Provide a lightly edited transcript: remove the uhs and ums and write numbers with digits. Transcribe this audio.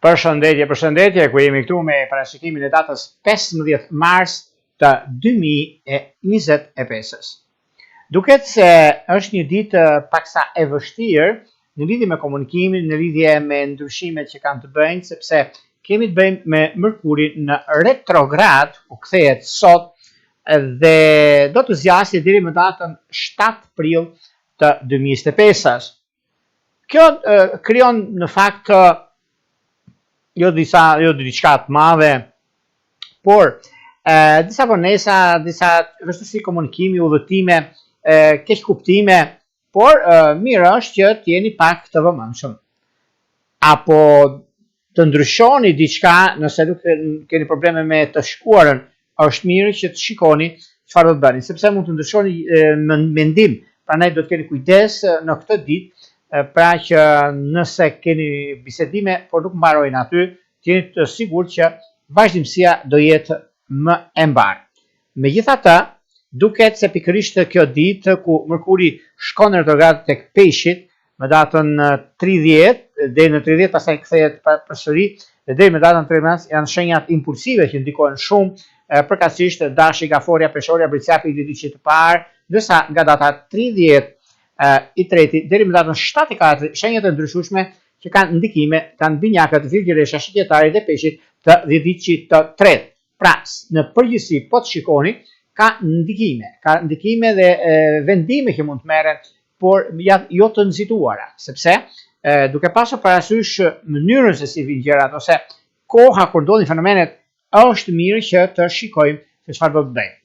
Përshëndetje, përshëndetje, ku jemi këtu me parashikimin e datës 15 mars të 2025-ës. Duket se është një ditë paksa e vështirë në lidhje me komunikimin, në lidhje me ndryshimet që kanë të bëjnë, sepse kemi të bëjmë me Mërkurin në retrograd, ku kthehet sot dhe do të zgjasë deri më datën 7 prill të 2025-ës. Kjo krijon në fakt jo disa jo diçka të madhe, por e, disa vonesa, disa vështirësi komunikimi, udhëtime, e, keqkuptime, por e, mirë është që të jeni pak të vëmendshëm. Apo të ndryshoni diçka nëse nuk keni probleme me të shkuarën, është mirë që të shikoni çfarë do të bëni, sepse mund të ndryshoni mendim, prandaj do të keni kujdes në këtë ditë, pra që nëse keni bisedime, por nuk mbarojnë aty, të jeni të sigurt që vazhdimësia do jetë më e mbarë. Megjithatë, duket se pikërisht kjo ditë ku Mërkuri shkon në retrograd tek Peshqit, më datën 30 deri në 30 pastaj kthehet përsëri dhe deri më datën 3 mars janë shenjat impulsive që ndikojnë shumë, përkatësisht Dashi, Gaforja, Peshorja, Bricjapi i dhjetëditëshit të parë, ndërsa nga data 30 i treti deri më datën 7 i katëri shenjat e ndryshueshme që kanë ndikime kanë Binjakët, Virgjëresha, Shigjetari dhe Peshqit të dhjetëditëshit të tretë. Pra, në përgjithësi, po të shikoni, ka ndikime, ka ndikime dhe e, vendime që mund të merren, por ja, jo të nxituara, sepse e, duke pasur parasysh mënyrën se si vijnë gjërat ose koha kur ndodhin fenomenet, është mirë që të shikojmë se çfarë do të bëjmë.